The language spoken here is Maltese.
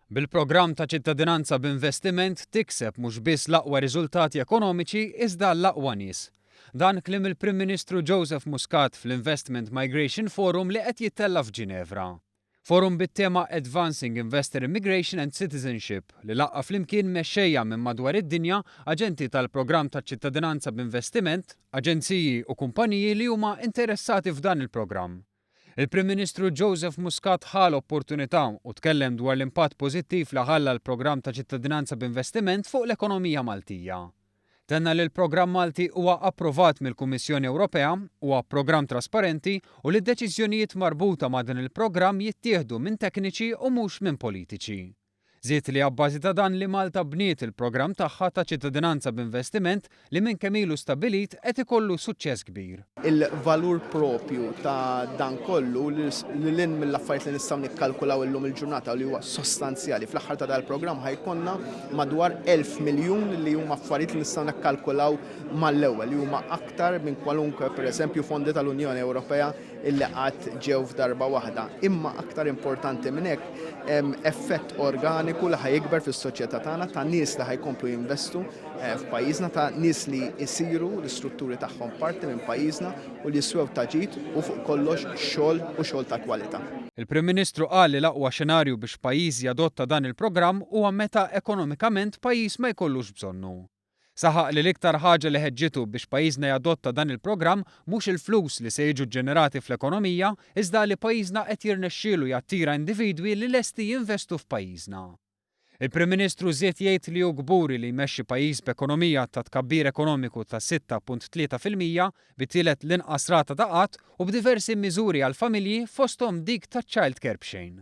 Bil-programm ta' ċittadinanza b'investiment tikseb mhux biss l-aqwa riżultati ekonomiċi iżda l-aqwa nies. Dan kliem il-Prim Ministru Joseph Muscat fl-Investment Migration Forum li qed jittella' f'Ġinevra. Forum bit-tema Advancing Investor Immigration and Citizenship li laqqa' flimkien mexxejja minn madwar id-dinja, aġenti tal-programm ta' ċittadinanza b'investiment, aġenziji u kumpaniji li huma interessati f'dan il-programm. Il-Prim Ministru Joseph Muscat ħa l-opportunità u tkellem dwar l-impatt pożittiv li ħalla l-programm ta' ċittadinanza b'investiment fuq l-ekonomija Maltija. Tenna li l-programm Malti huwa approvat mill-Kummissjoni Ewropea, huwa programm trasparenti u li d-deċiżjonijiet marbuta ma' dan il-programm jittieħdu minn tekniċi u mhux minn politiċi. Żied li abbażi ta' dan li Malta bniet il-programm tagħha ta' ċittadinanza b'investiment li minn kemm ilu stabbilit qed ikollu suċċess kbir. Il-valur propju ta' dan kollu, lil hinn mill-affarijiet li nistgħu nikkalkulaw illum il-ġurnata u li huwa sostanzjali, fl-aħħar ta' dal-programm ħa jkollna madwar 1,000 miljun li huma affarijiet li nistgħu nikkalkulaw mal-ewwel, li huma aktar minn kwalunkwe, pereżempju, fondi tal-Unjoni Ewropea illi qatt ġew f'darba waħda. Imma aktar importanti minn hekk, hemm effett organiku li ħa jikber fis-soċjetà tagħna ta' nies li ħa jkomplu jinvestu f'pajjiżna, ta' nies li jsiru l-istrutturi tagħhom parti minn pajjiżna u li jiswew ta' ġid u fuq kollox xogħol u xogħol ta' kwalità. Il-Prim Ministru qal li l-aqwa xenarju biex pajjiż jadotta dan il-programm huwa meta ekonomikament pajjiż ma jkollux bżonnu. Saħaq li l-iktar ħaġa li ħeġġitu biex pajjiżna jadotta dan il-programm mhux il-flus li se jiġu ġġenerati fl-ekonomija iżda li pajjiżna qed jirnexxielu jattira individwi li lesti jinvestu f'pajjiżna. Il-Prim Ministru żied jgħid li hu kburi li jmexxi pajjiż b'ekonomija ta' tkabbir ekonomiku ta' 6.3%, bit-tielet l-inqas rata ta' qgħad u b'diversi miżuri għall-familji fosthom dik taċ-childcare b'xejn.